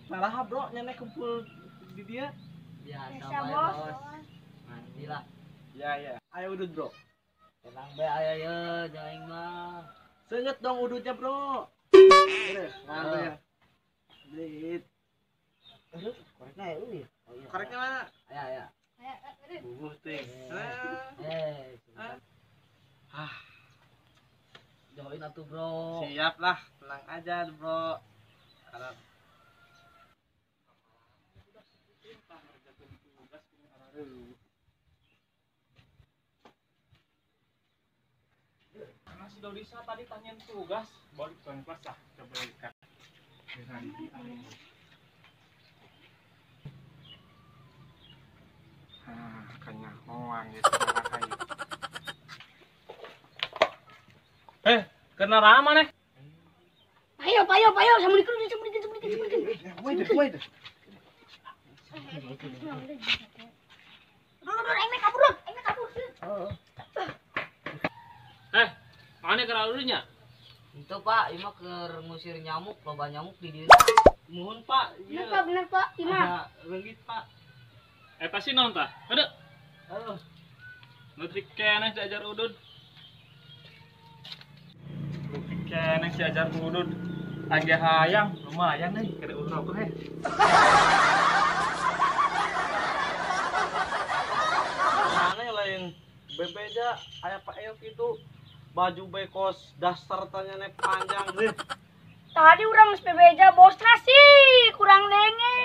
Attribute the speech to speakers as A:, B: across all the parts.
A: Malah bro, nyenek kumpul di dia.
B: Biasa bos. Nanti lah.
A: Ya ya. Ayo udut bro.
B: Tenang be ayo ya, jangan mah.
A: Senget dong udutnya bro. Terus, mantap ya. Blit.
B: Aduh, koreknya ya ini. Oh iya.
A: Koreknya mana?
B: Ya ya.
A: Bubuh ting. Ah.
B: Join atuh bro.
A: Siap lah, tenang aja bro. Karena
C: karena si Dodisa tadi tanyain tugas, balik ke kelas lah, coba ikat. Ah, kenyahoan gitu. Kena rama nih.
D: Payo, payo, payo, samulikan, samulikan, samulikan, samulikan.
A: Wait, wait.
D: Run, run, aing kabur, run, aing kabur.
C: Mana keralunya?
B: Itu Pak, ima keur ngusir nyamuk, loba nyamuk di diri.
A: Nuhun Pak,
D: iya. Bener Pak, bener Pak, ima.
A: Leungit Pak.
C: Pasti naon tah? Aduh.
A: Aduh.
C: Leutik keneh diajar udud. Leutik keneh diajar udud. Angge hayang, lumayan nih keur udud rokok heh.
A: Mana lain bebeja aya Pak Eyok itu. Baju bekos dasar tanyane panjang deh.
D: Tadi urang geus bebeja bosna sih kurang denge.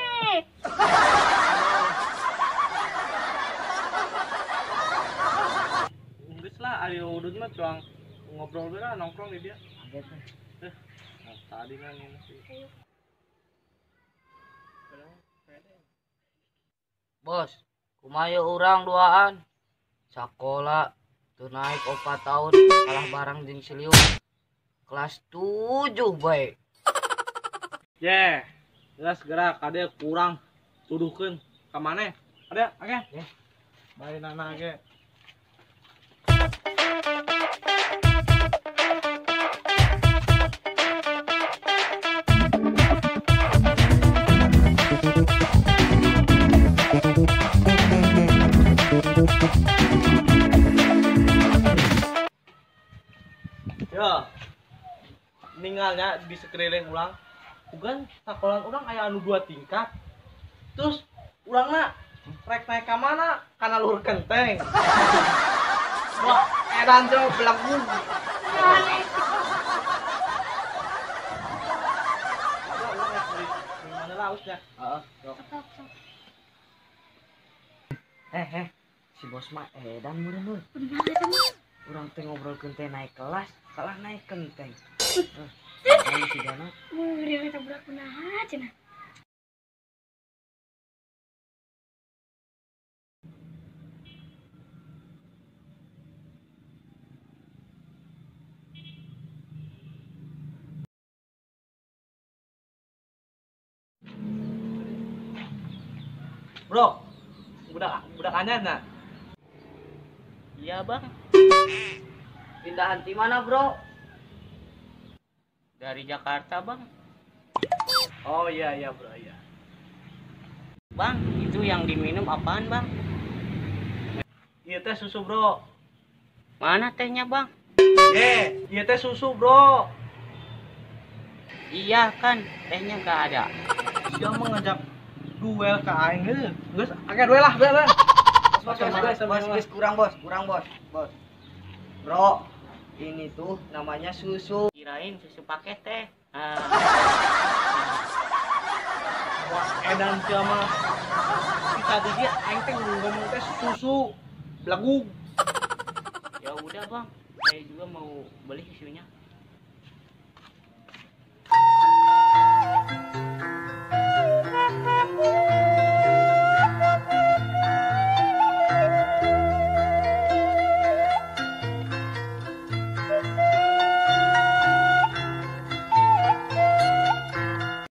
A: Geus lah ayo udud mah cuang ngobrol we lah nongkrong di dia. Nah, tadi kan ini sih.
B: Bos, kumaha urang duaan? Sakola tuh naik 4 tahun kalah barang jeung si Liung. Kelas 7 bae.
A: Ye, geus gerak kade kurang tuduhkeun ka maneh. Ada, oke.
B: Yeah.
A: Bae nana ge. Ya, ninggalnya di sekeliling ulang, bukan sekolah orang kayak anu 2 tingkat, terus urangna rek naik ke mana? Karena luhur kenteng. Wah, edan jauh belagu. Mana lausnya?
B: Heeh. Si bos mah edan meureun. Urang teh ngobrolkeun teh naik kelas, kalah naik kenteng. Heeh, si Dana.
D: Meureun eta budak kunaha cenah.
A: Bro, budak anyar nah.
C: Iya, Bang.
B: Pindahan di mana, Bro?
C: Dari Jakarta, Bang.
A: Oh iya iya, Bro, iya.
C: Bang, itu yang diminum apaan, Bang?
A: Iya teh susu, Bro.
C: Mana tehnya, Bang?
A: Iya teh susu, Bro.
C: Iya kan, tehnya nggak ada.
A: Dia mengajak duel ke aing heuh. Geus, akeh duel lah, duel.
B: Bos, bos, bos, bos, kurang bos, kurang bos, bos. Bro, ini tuh namanya susu.
E: Kirain susu paket teh. Ah.
A: Wah, edan sia mah. Tadi dia aing teh ngomong teh susu belagug.
E: Ya udah, Bang. Saya juga mau beli susunya.